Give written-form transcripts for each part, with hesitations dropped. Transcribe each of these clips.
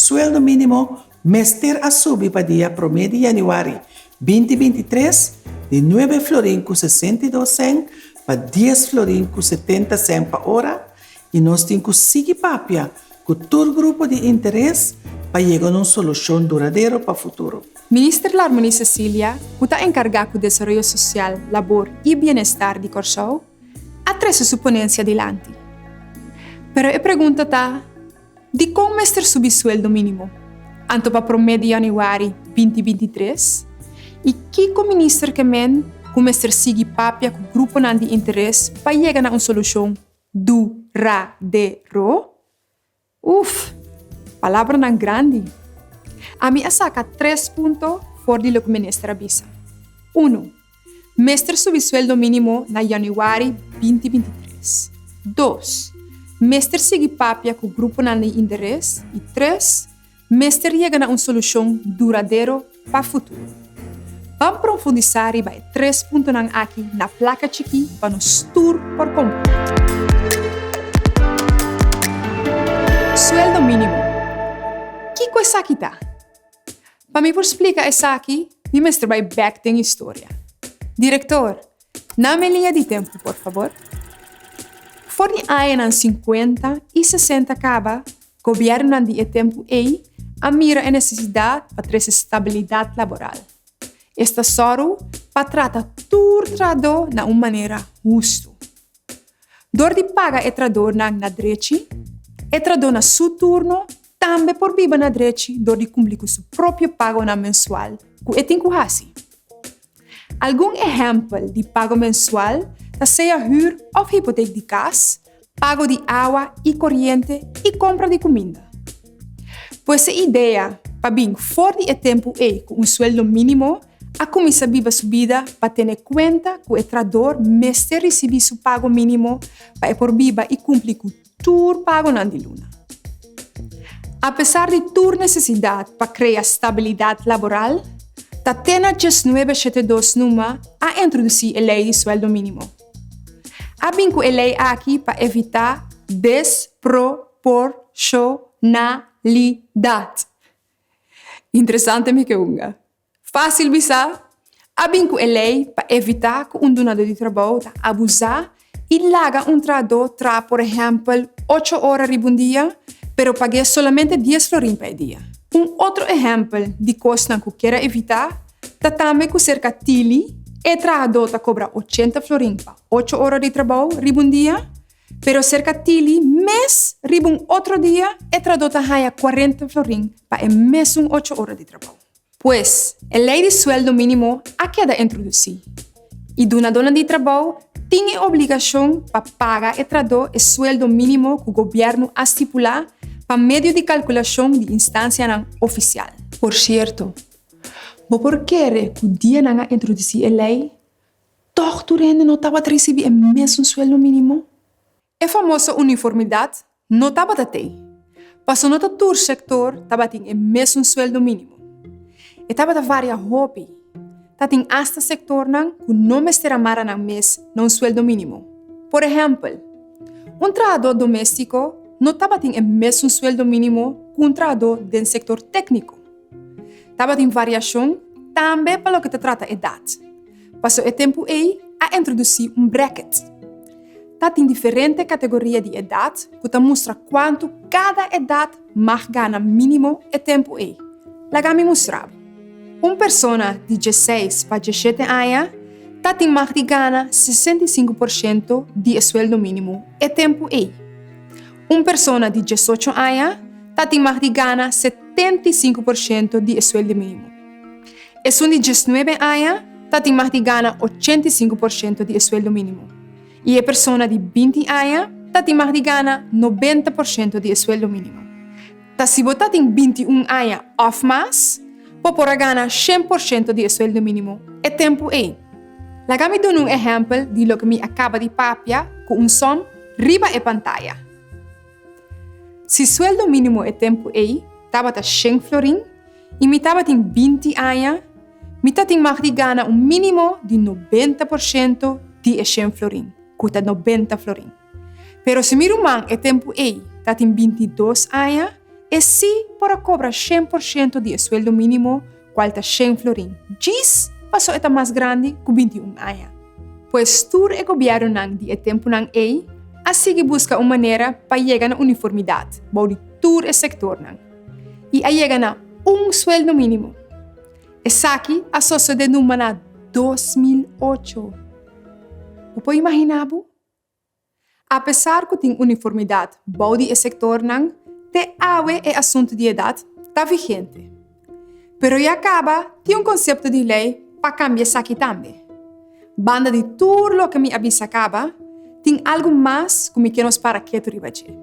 Sueldo mínimo mester a subi pa dia promé di yanüari 2023 di nuebe florin ku 62 sèn pa 10 florin ku 70 sèn pa ora i nos tin ku sigui papia ku tur grupo di interes pa yega na un solushon duradero pa futuro. Minister Larmonie Cecilia, ku ta enkargá ku desaroyo sosial, labor i bienestar di Kòrsou, a trese su ponensia dilanti. Pero e pregunta ta, dikon mester subi sueldo mínimo, anto pa promé di yanüari 2023? I kiko minister ke men ku mester sigui papia ku gruponan di interes pa yega na un solushon duradero? Uf! Palabranan grandi. Ami a saka tres punto for di loke minister a bisa. Unu, mester subi sueldo mínimo na yanüari 2023. Dos, mester sigui papia ku gruponan di interes. I tres, Mester yega na un solushon duradero pa futuro. Ban profundisá riba e tres puntonan aki na plaka chikí pa nos tur por komprendé. Sueldo mínimo. Kiko esaki ta? Pa mi por splika esaki, mi mester bai bèk den historia. Direktor, na mi liña di tempu, por fabor. For di añanan sinkuenta i sesenta kaba, Gobièrnunan di e tempu ei a mira e nesesidat pa trese stabilidat laboral. Esta sòru pa trata tur trahadó na un manera hustu. Dor di paga e trahadornan na drechi, e trahadó na su turno tambe por biba na drechi dor di kumpli ku su propio pagonan mensual ku e tin ku hasi. Algun ehèmpel di pago mensual ta sea hür òf hipotek di kas, pago di awa i koriente i kompra di kuminda. Pues e idea pa bin for di e tempu ei ku un sueldo mínimo a kuminsá biba su bida pa tene kuenta ku e trahador mester risibí su pago mínimo pa e por biba i kumpli ku tur pagonan di luna. Apesar di tur nesesidat pa krea stabilidat laboral, ta te na 1972 numa a introdusí e lei di sueldo mínimo. A bin ku e lei aki pa evitá desproporshonalidat. Interesante mi ke hunga. Fásil bisa, a bin ku e lei pa evitá ku un dunadó di trabou ta abusá i laga un trahadó traha por ehèmpel ocho ora riba un dia, pero pag'é solamente dies florin pa e dia. Un otro ehèmpel di kosnan ku kier a evitá ta tambe ku serka Tili e trahadó ta kobra 80 florin pa ocho ora di trabou riba un dia, pero serka Tili mes riba un otro dia e trahadó ta haña 40 florin pa e mesun ocho ora di trabou. Pues, e lei di sueldo mínimo a keda introdusí i dunadónan di trabou tin e obligashon pa paga e trahadó e sueldo mínimo ku gobièrnu a stipulá pa medio di kalkulashon di instansianan ofisial. Por sierto, bo por kere ku dia nan a introdusí e lei, tòg tur hende no tabata risibí e mesun sueldo mínimo? E famoso uniformidat no tabata tei, paso no ta tur sektor tabatin e mesun sueldo mínimo. E tabata varia hopi. Tatin asta sektornan ku no mester a mara nan mes na un sueldo mínimo. Por ehèmpel, un trahadó doméstiko no tabatin e mesun sueldo mínimo ku un trahadó den sektor tékniko. Tabatin variashon tambe pa loke ta trata edat. Paso e tempu ei a introdusí un bracket. Ta tin diferente kategoria di edat ku ta mustra kuantu kada edat mag gana mínimo e tempu ei. Laga mi mustra bo. Un persona di 16 pa 17 aña ta tin mag di gana 65% di e sueldo mínimo e tempu ei. Un persona di 18 aña ta tin mag di gana 75% di e sueldo mínimo. Esun di 19 aña ta tin mag di gana 85% di e sueldo mínimo. I e persona di 20 aña ta tin mag di gana 90% di e sueldo mínimo. Ta si bo ta tin 21 aña òf mas, bo por a gana 100% di e sueldo mínimo e tempu ei. Laga mi duna un ehèmpel di loke mi a kaba di papia ku un sòm riba e pantaya. Si sueldo mínimo e tempu ei tabata shen florin i mi tabatin 20 aña, mi ta tin mag di gana un mínimo di 90% di e shen florin, ku ta 90 florin. Pero si mi ruman e tempu ei tatin 22 aña, E sí por a kobra 100% di e sueldo mínimo, kual ta 100 florin, djis paso e ta mas grandi ku 21 aña. Pues tur e gobièrnunan di e tempunan ei a sigui buska un manera pa yega na uniformidat bou di tur e sektornan i a yega na un sueldo mínimo. Esaki a sosodé numa na 2008. Bo por imaginá bo? Apesar ku tin uniformidat bou di e sektornan, te awe e asuntu di edat ta vigente. Pero ya kaba tin un konsepto di lei pa kambia esaki tambe. Banda di tur loke mi a bisa kaba, tin algu mas ku mi ke nos para ketu riba dje.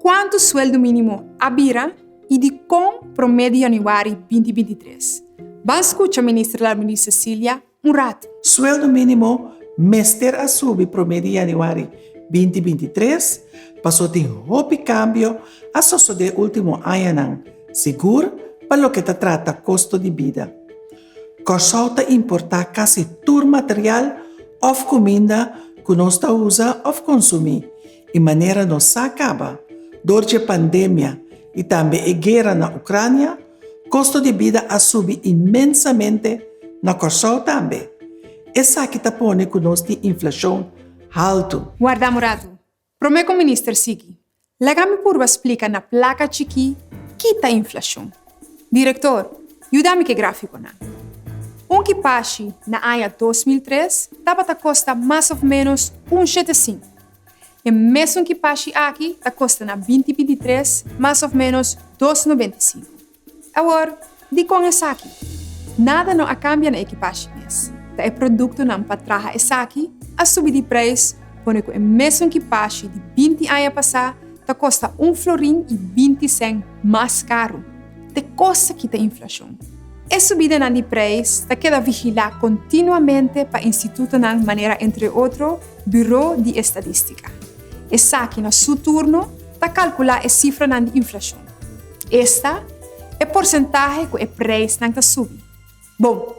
Kuantu sueldo mínimo a bira i dikon promé di yanüari 2023? Ban skucha Minister Larmonie Cecilia un ratu. Sueldo mínimo mester a subi promé di yanüari 2023 paso tin hopi kambio a sosodé último añanan, sigur pa loke ta trata kosto di bida. Kòrsou ta importá kasi tur material òf kuminda ku nos ta usa òf konsumí i manera nos sa kaba, dor dje pandemia i tambe e guera na Ukrania, kosto di bida a subi inmensamente na Kòrsou tambe. Esaki ta pone ku nos tin inflashon haltu. Warda un ratu. Promé ku minister sigui, laga mi purba splika na plaka chikí ki ta inflashon. Direktor, yuda mi ku e gráfikonan. Un kipashi na aña 2003 tabata kosta mas òf ménos un shete sinku. E mesun kipashi aki ta kosta na 2023 mas òf ménos 2,95. Awor, dikon esaki? Nada no a kambia na e kipashi mes. Ta e produktonan pa traha esaki a subi di preis pone ku e mesun kipashi di 20 aña pasá ta kosta un florin i 20 sèn mas karu. Te kos aki ta inflashon. E subidanan di preis ta keda vigilá kontinuamente pa institutonan manera entre otro Buro di Estadístika. Esaki na su turno ta kalkulá e sifranan di inflashon. Esta e porsentahe ku e preisnan ta subi. Bon,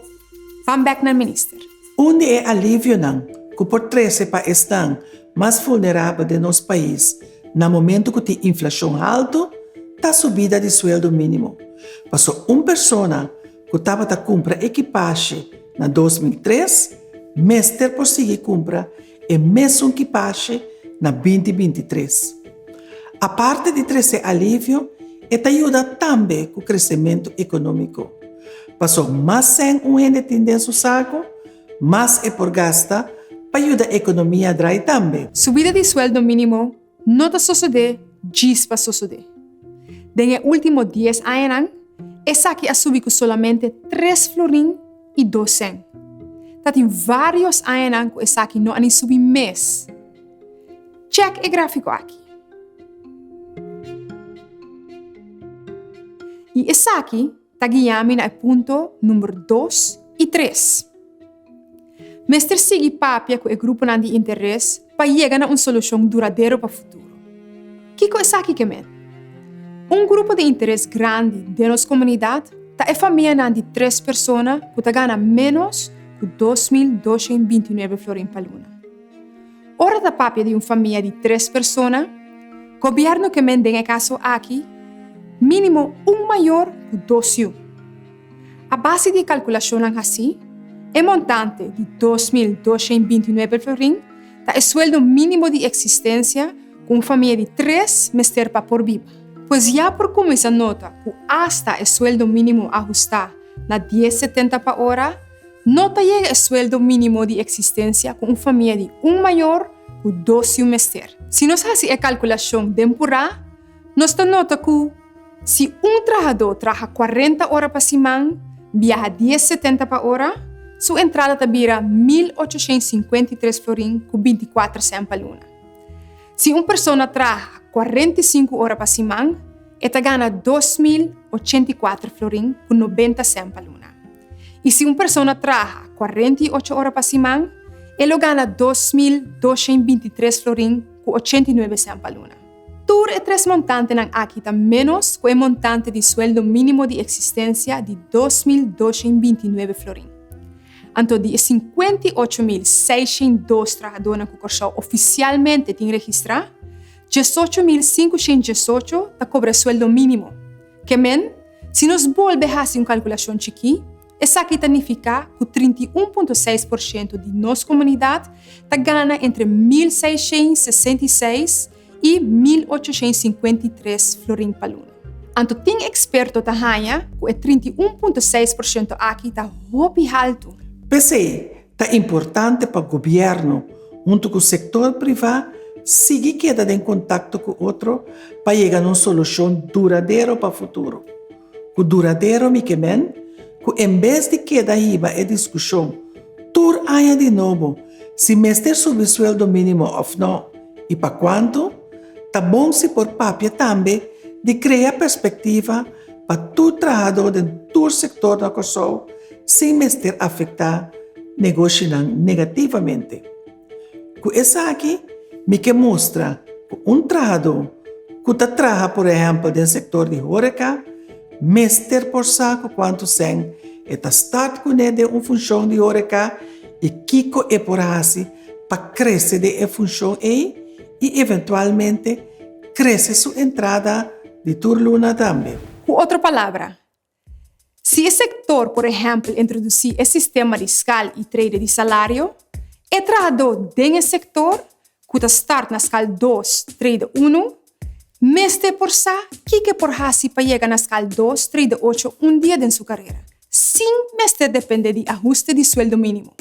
ban bèk na minister. Un di e alivionan ku por trese pa esnan mas vulnerabel den nos pais na momento ku tin inflashon haltu ta subida di sueldo mínimo. Paso un persona ku tabata kumpra ekipashi na 2003 mester por sigui kumpra e mesun kipashi na 2023. Aparte di trese alivio, e ta yuda tambe ku kresementu ekonómiko. Paso mas sèn un hende tin den su saku, mas e por gasta pa yuda ekonomia drai tambe. Subida di sueldo mínimo no ta sosodé djis pa sosodé. Den e último dies añanan, esaki a subi ku solamente tres florin i dos sèn. Ta tin vários añanan ku esaki no a ni subi mes. Chèk e gráfiko aki. I esaki ta guia mi na e punto number dos i tres. Mester sigui papia ku e gruponan di interes pa yega na un solushon duradero pa futuro. Kiko esaki ke men? Un grupo di interes grandi den nos komunidat ta e famianan di tres persona ku ta gana ménos ku 2229 florin pa luna. Ora ta papia di un famia di tres persona, gobièrnu ke men den e kaso aki mínimo un mayor ku dos yu. A base di e kalkulashonnan hasí, e montante di 2229 florin ta e sueldo mínimo di eksistensia ku un famia di tres mester pa por biba. Pues ya por kuminsá nota ku asta e sueldo mínimo ahustá na 10,70 pa ora no ta yega e sueldo mínimo di eksistensia ku un famia di un mayor ku dos yu mester. Si nos hasi e kalkulashon den purá, nos ta nota ku si un trahadó traha 40 ora pa siman, biaha 10,70 pa ora, su entrada ta bira 1853 florin ku 24 sèn pa luna. Si un persona traha 45 ora pa siman, e ta gana 2084 florin ku 90 sèn pa luna. I si un persona traha 48 ora pa siman, e lo gana 2223 florin ku 89 sèn pa luna. Tur e tres montantenan aki ta ménos ku e montante di sueldo mínimo di eksistensia di 2229 florin. Anto di e 58.602 trahadónan ku Kòrsou ofisialmente tin registrá, 18.518 ta kobra sueldo mínimo. Ke men, si nos bolbe hasi un kalkulashon chikí, esaki ta nifiká ku 31.6% di nos komunidat ta gana entre 1.666 i 1.853 florin pa luna. Anto tin eksperto ta haña ku e 31.6% aki ta hopi haltu. P'esei, ta importante pa gobièrnu huntu ku sektor privá sigui keda den kontakto ku otro pa yega na un solushon duradero pa futuro. Ku duradero mi ke men ku en bes di keda hiba e diskushon tur aña di nobo si mester subi sueldo mínimo òf nò i pa kuantu, ta bon si por papia tambe di krea perspektiva pa tur trahadó den tur sektor na Kòrsou sin mester afektá negoshinan negativamente. Ku esaki mi ke mustra ku un trahadó ku ta traha por ehèmpel den sektor di hóreka mester por sa ku kuantu sèn e ta start kuné den un funshon di hóreka i kiko e por hasi pa krese den e funshon ei i eventualmente krese su entrada di tur luna tambe. Ku otro palabra, Si e sektor, por ehèmpel, introdusí e sistema di skal i trede di salario, e trahadó den e sektor, ku ta start na skal dos, trede unu, mester por sa kiko e por hasi pa yega na skal dos, trede ocho un dia den su karera, sin mester dependé di ahuste di sueldo mínimo.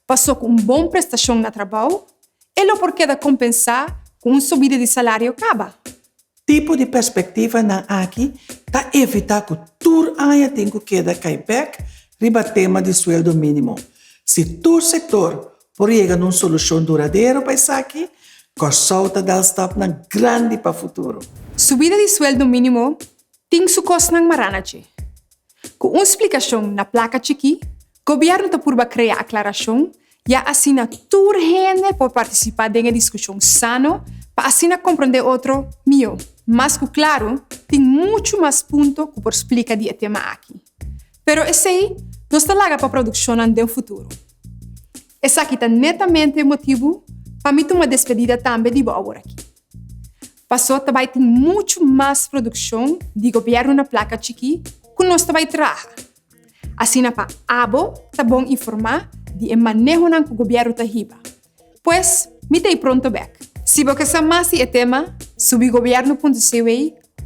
Pasó ku un bon prestashon na trabou, e lo por keda kompensá ku un subida di salario kaba. Tipo di perspektivanan aki ta evitá ku tur aña tin ku keda kai bèk riba tema di sueldo mínimo. Si tur sektor por yega na un solushon duradero pa esaki, Kòrsou ta dal stapnan grandi pa futuro. Subida di sueldo mínimo tin su kosnan mará na dje. Ku un splikashon na plaka chikí, gobièrnu ta purba krea aklarashon ya asina tur hende por partisipá den e diskushon sano pa asina komprondé otro mihó. Mas ku klaru, tin muchu mas punto ku por splika di e tema aki. Pero esei nos ta laga pa produkshonnan den futuro. Esaki ta netamente e motibu pa mi tuma despedida tambe di bo aworakí. Pasó ta bai tin muchu mas produkshon di gobièrnu na plaka chikí ku nos ta bai traha. Asina pa abo ta bon informá di e manehonan ku gobièrnu ta hiba. Pues, mi ta ei pronto bèk. Si bo ke sa mas di e tema, subi gobièrnu punto cw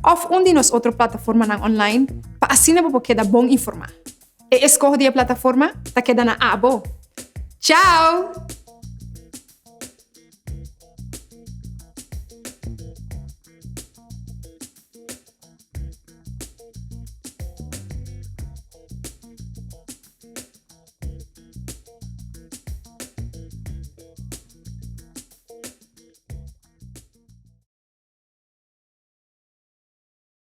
òf un di nos otro plataformanan online pa asina bo por keda bon informá. E eskoho di e plataforma ta keda na abo. Chao!